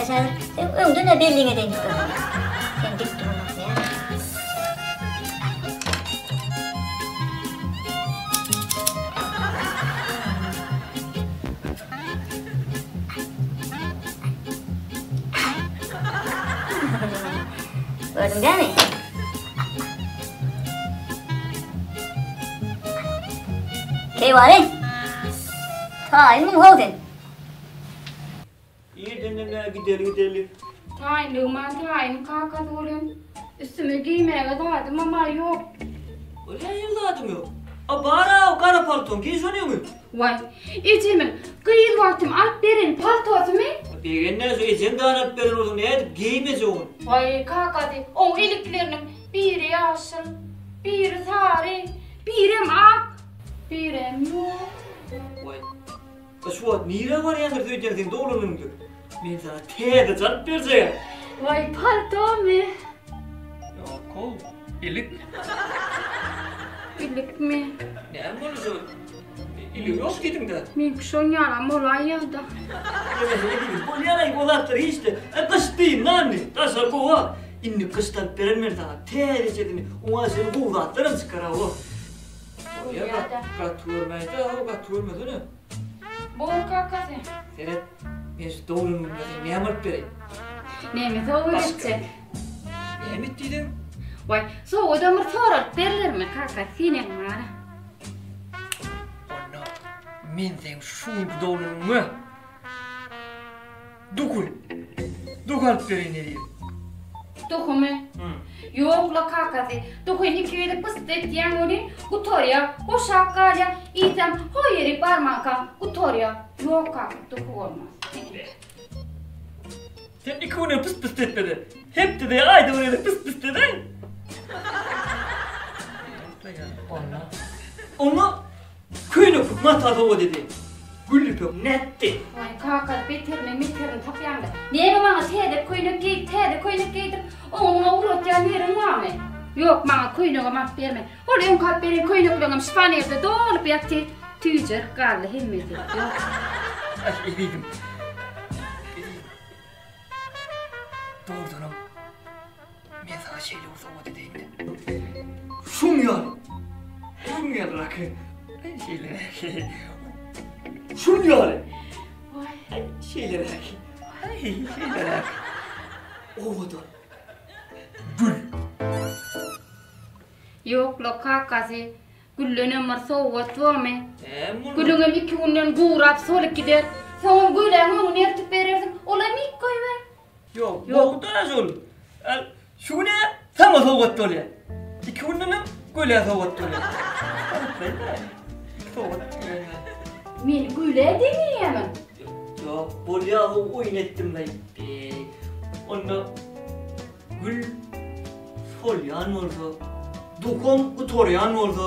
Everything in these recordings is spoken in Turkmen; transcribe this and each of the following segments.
Garaş häzir seň öňden-ä belliňe deň ýüklenýär. Sen dik duranok näme? Gördüň dämi? Keýwany! Taýynmyň how sen? Irden nä gideli gideli. Taýynlygym-a taýyn kakasy welin, üstüme geýmäge zadymam-a ýok. O nähili zadyň ýok? A bar-a o gara paltoň, geý şony öňe. Waý, ejemiň gyz wagtym alyp beren paltosymy? Begenme, şu ejeň dany alyp beren bolsa nädip geýmejek ony? Waý, kakasy, oň ilikleriniň biri ýaşyl, biri sary, birem ak, birem ýok. Waý, A şu wagt nirä barýandyr öýdýäň seň doglan günüňde? Men saňa täzeje alyp berjeg-ä. Waý, paltomy? Ýok-ow, ilik. Ilikmi? Näme boldy şu? Iligi ýok diýdiň-dä. Meňki şoň ýalam bolaýýa-da. Bolýar-aý o zatlar hiç-de. A gyş dyndy indi. Daşary gowy-a. Indi gyşda alyp bererin men saňa täzejesini. Oňa çenli gowy zatlaram çykar-a-ow. Bolýa-da. Gaty görmäýdä, gaty görmesene. Bor kakasy. Seret, men şu doglan günüme sen näme alyp bereýin? Näme sowgat etjek? Näme et diýdiň? Waý, sowgadam bir soralyp berlermi kaka, senem bar. Onda men seň şu günki doglan günüňe Duhy. Duhy alyp bereýin diýdim. Duhumy? Ýok-la kakasy. Duhyny iki gezek pyst etýäň welin, gutarýa, boşap galýa. Iýsem, ho ýerik barmankaň gutarýa. Ýok kaka, duhy bolmaz. Sen iki güne pyst-pyst etmede, hepdede ýa aýda bir gezek pyst-pyst edäý. Onda, onda Köýneklik mata sowgat edeýin. Gül ýüpek nätdi? Waý, kaka, beterini, meterini tapýaň-da. Näme maňa täze köýnek geý, täze köýnek geýdirip, oňa-muňa ugratýan ýeriň barmy? Ýok, maňa köýnegem alyp berme. Ol öňki alyp beren köýnekleňem şifanerde dolup ýatyr, tüýjerip galdy hemmesi. Ýok. Aý, ezizim. Ezizim. Dogrudanam, Men saňa şeýle bir sowgat edeýin-de. Şuň ýaly. Şuň ýaly raky. Şeýleräk. Şuň ýaly. Şeýleräk. Şeýleräk. Owadan. Gül. Ýok-la, kakasy, güldenem bir sowgat bormy? Näme boldy? Gülüňem iki günden gurap solup gider. Soňam göläň öňüne eltip berersiň, olam iýip goýber. Ýok, gowy-da şol. Şu gün-ä saňa sowgat bolýar. Iki gündenem Gölä sowgat bolýar. Aýtlaýyn-da, iki sowgat berýär. Meni Gölä deňeýärmiň? Ýok, bolýa-ow, oýun etdim-laý. Onda gül solýan bolsa, duham gutarýan bolsa,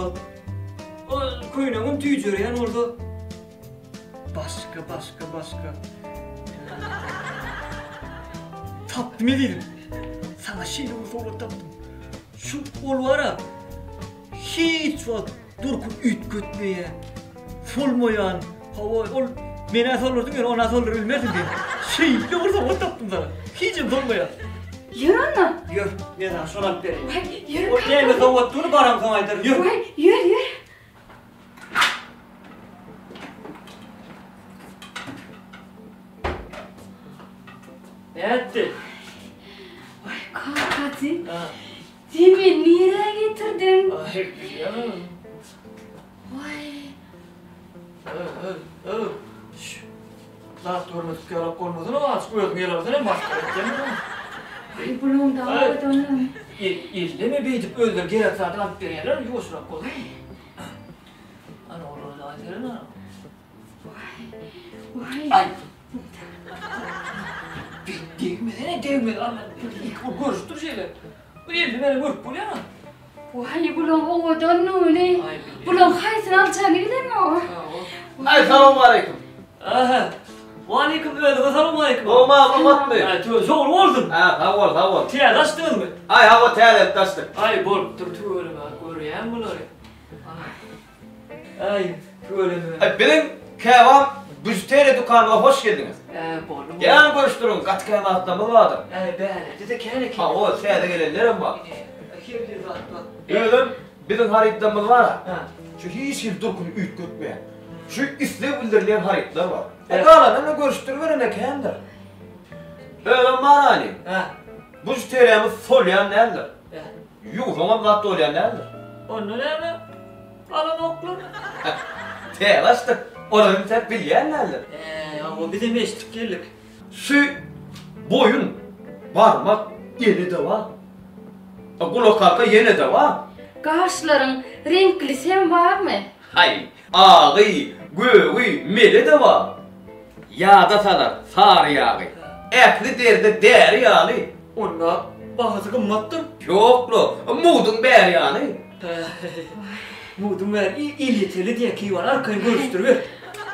köýnegim tüýjerýän bolsa, Başga başga başga. Tapdym ezizim. Saňa şeýle bir sowgat tapdym. Şu ol bara hiç wagt durkuny üýtgetmeýär. Solmaýan. Hawa ol men-ä soldurdym ýöne ony-a solduryp bilmersiň sen. Şeýle bir sowgat tapdym saňa. Hiçem solmaýar. Ýör onda. Ýör, men saňa şony alyp bereýin. Waý, ýör. Ol näme sowgatdygyny baramsoň aýdaryn. Ýör. Waý, ýör, ýör. Nätdi? Waý, kakasy. Sen meni nirä getirdiň? Aý, bilýän. Waý. Zat görmedik ýalak bolmasana, azajyk özüň ýalamasana, masgara etýäň meni. Aý, bulaň dagy Elleme beýdip özleri gerek zady alyp berýärler, ýuwaşrak bolsun. Ana olara da aýderen ana. Waý. Aý. Degmesene degme. Ol görüşip dur şeýle. Bu elde meni görüp bolýar. Waý bulaň owadan nuny. Bulaň haýsyny aljagyny bilemok. Aý salowmaleýkim. Aha. Waleýkim özüňe salowmaleýkim. Gowmy agam gowmy? Aý tüweleme şowly bolsun. Ha sag bol sag bol. Täze açdyňyzmy? Aý hawa täze açdyk. Aý bolupdyr tüweleme görýän bulary. Aý, tüweleme. Aý, biziň käbap. Bižuteriýa dükanymyza hoş geldiňiz. Ä, boldy, boldy. Gel görüşdiriň, gaty kän zatlarymyz bardyr. Ä, bärde-de kän eken. Hawa, täze gelenlerem bar. Ine, her bir zat bar. Özem biziň harytlarymyz bar-a, Hä. şu hiç hili durkuny üýtgetmeýän, şu isleg bildirilýän harytlar bar. E, galanyny görüşdiriberen-ä kändir. Özem bar hany. Hä. Bižuteriýamyz solýan däldir. Hä. Ýuwsaňam zat bolýan däldir. Onda näme? Alanoklar. Täze açdyk. Olar entäk bilýän däldir. Eee, hawa bizem eşidip geldik. Şu boýun, barmak, eli-de bar. Gulak arka ýene-de bar. Gaşlaryň reňklisem barmy? Haý, agy, gögi, mele-de bar. Ýada salar sary ýagy. Ähli derde däri ýaly. Onda bahasy gymmatdyr. Ýok-la, mugduň bäri ýany. Mugduň bäri elýeterli diýýän keýwany arkaýyn görüşdiriber.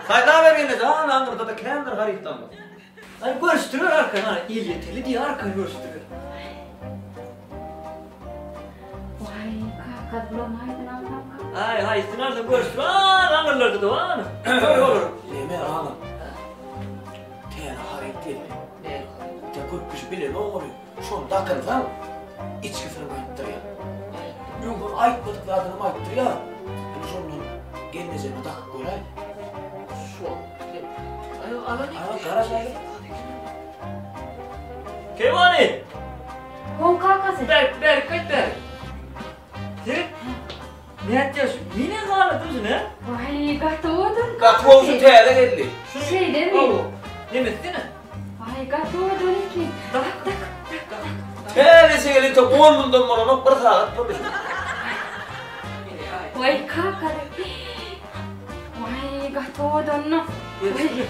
Saýlaber ýene-de, ana aňyrda-da kändir harytlarymyz. Aý görüşdiriber arkaýyn, ana elýeterli diýýän arkaýyn görüşdiriber. Waý, kaka, bulam haýsyny alsamka? Aý, haýsyny alsaň görüşdir, ana aňyrlarda-da bar, ana. Gör olary. Neme, agam? Täze haryt geldi. Näme haryt? Tä köp kişi bilenok ony. Şony dakynsaň, içki syryňy aýtdyrýar. Öňki aýtmadyk zadynam aýtdyrýar. Ine şondan gelnejeme dakyp göräý. Şol. Aý, alan Aý, garaş aýly. Keýwany! Goň kakasy. Berk, berk, gaýt berk. Seret. Nätýär şu? Mine galadym şuny, hä? Waý, gaty owadan. Gaty gowy täze geldi. Şeýlemi? Hawa. Nemetsene. Waý, gaty owadan eken. Dak, dak, dak, dak. Täzesi geldi, tek on mundan bolanok, bir sagat boldy şu. Waý, kaka. Waý, gaty owadan. Waý.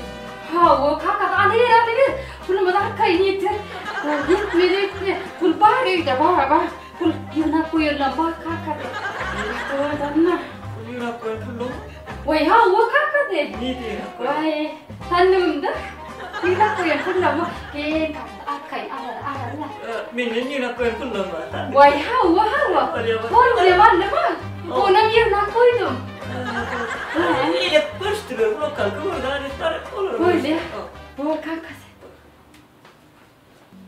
Hawa, kaka, alyber, alyber. Pulumyz arkaýyn ýeter. Ýetmez öýtme. Pul bar öýde, bar, bar. Pul ýygnap goýanlam bar kakasy. Gaty owadanmy? Pul ýygnap goýan pullam? Waý hawa kakasy. Nirde ýygnap goýan? Waý sandygymda ýygnap goýan pullam bar. Gel kakasy arkaýyn alaly alaly. Menden ýygnap goýan pullam bar. Waý hawa hawa. Bol bilen aldyma. Onam ýygnap goýdum. Elek görüşdiler lokalka gördi aýdyplar olar. Bolýa. Bol kakasy.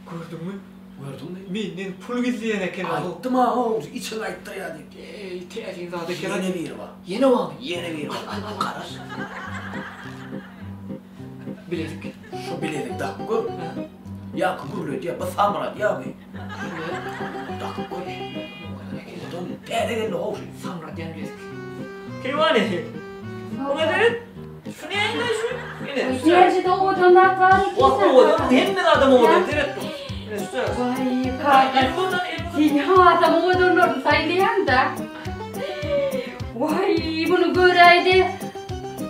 Gördüňmi? Gördüňmi? Menden pul gizleýän eken ol. Aýtdym-a, o içiňi aýtdyrýar diýip. Eý, täsin zat eken. Ýene biri bar. Ýene barmy? Ýene biri bar. Al, al, al. Garaş. Bilezik. Şu bilezik dakyp gör. Ýaňky gürledýär, bu samradýarmy? Dakyp gör. Owadan, täze geldi how şu. Samradýan bilezik. Keýwany. Oňa seret. Şu näme şu? Ine, şu. Derejede owadan zat bar eken. Wah, owadan, hemme zadam owadan, seret. Ine şu. Waý, kaka. El buradan, el buradan. Sen hasam owadanlaryny saýlaýaň-da. Waý, muny göräýdi.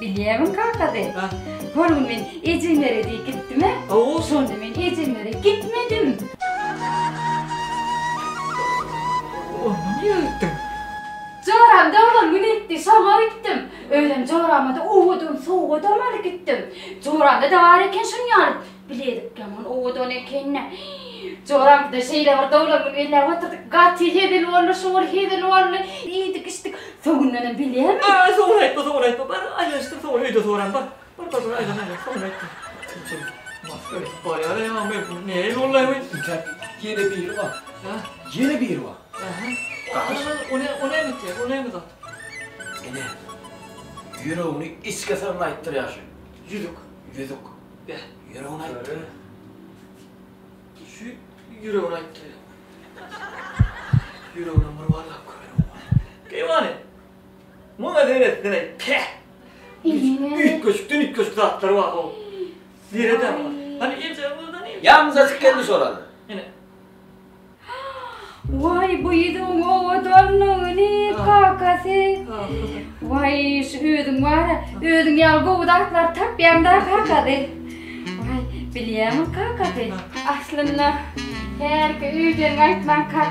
Bilýämiň kakasy? Ha. Bir gün men ejemlere diýip gitdim-ä. Hawa. Şonda men ejemlere gitmedim. Onda niýe gitdiň? Joram doglan gün etdi, şoňa gitdim. Özem jorama-da owadan sowgadam alyp gitdim. Joramda-da bar eken şuny ýaly bilezik ýaman owadan eken-dä. Joramda-da şeýle bir doglan gün belläp oturdyk. Gaty hezil boldy, şol hezil boldy. Iýdik-içdik. Soňundanam bilýämiň? Aý, soňuny aýtma, soňuny aýtma. Bar, aýlanyşdyr, soňuny öýde soran, bar. Bar, bar, bar, aýlan, aýlan, soňuny aýtma. Kimçilik maska edip barýar-a, ýa, men nähili boldy-aý bu? Intäk ýene biri bar. Hä? Ýene biri bar. Aha. O ne, o näme etýär, o näme zat? Ene, ýüregini içki syryny aýtdyrýar şu. Ýüzük. Ýüzük. Beh. Ýüregini aýtdyrýar. Şu ýüregini aýtdyrýar. Ýüregine bir barlap görelim. Keýwany, muňa seretsene, peh! Üýtgeşikden üýtgeşik zatlar bar how. Serede. Hany elje buradan el. Ýaňyja geldi şolar. Ene. Waý bu ýüzüň owadanlygyny kakasy. Waý şu özüň bar-a, özüň ýaly gowy zatlar tapýaň-da kakasy. Waý bilýämiň kakasy, aslynda hälki öýden gaýtmanka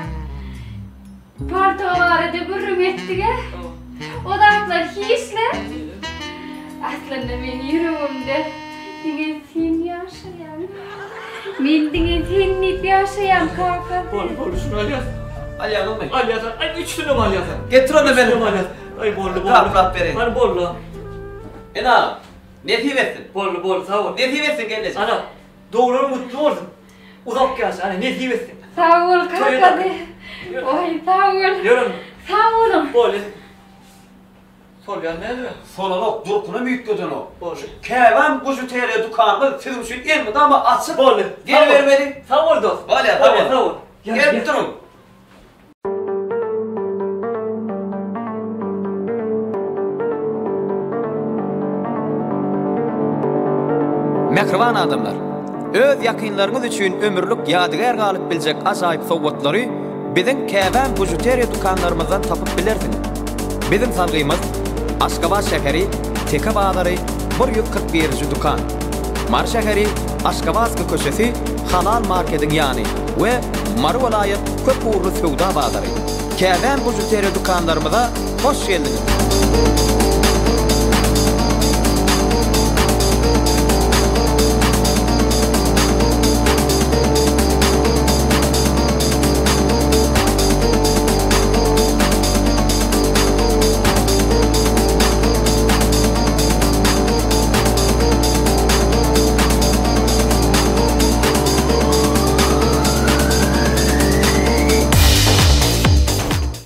palto barada gürrüň etdik-ä. O zatlar hiç-le. Aslynda meň ýüregimde diňe sen ýaşaýaň. Men diňe sen diýip ýaşaýan kaka. Bol bol şuny alýas. Alýaňyzmy? Alýas. Aý üçüsinem alýas. Getir onda Üçüsinem meni. alýas. Aý boldy boldy. Gaplap bereýin. Hany boldy. Ene agam. Nesip etsin. Boldy, boldy, sag bol. Nesip etsin gelneje. Ana, dogulanyň gutly bolsun. Uzak ýaşa, ana, nesip etsin. Sag bol kakasy. Oý, sag bol. Ýörün. Sag boluň. Boldy. Solýan näme? Solanok, durkunam üýtgedenok. Boldy. Käbäm bujuteriýa dükanymyz siziň üçin elmydama açyk. Boldy. Gelibermeli. Sag bol dost. Bolýar, sag bol. Sag bol. Gelip duruň. Mähriban adamlar! Öz ýakynlaryňyz üçin ömürlik ýadygär galyp biljek ajaýyp sowgatlary biziň Käbäm bužuteriýa dükanlarymyzdan tapyp bilersiňiz. Biziň salgymyz, Aşgabat şäheri, Teke bazary, 141-nji dükan. Mary şäheri, Aşgabatska köçesi, Halal markediň ýany we Mary welaýat köp ugurly söwda bazary. Käbäm bužuteriýa dükanlarymyza hoş geldiňiz!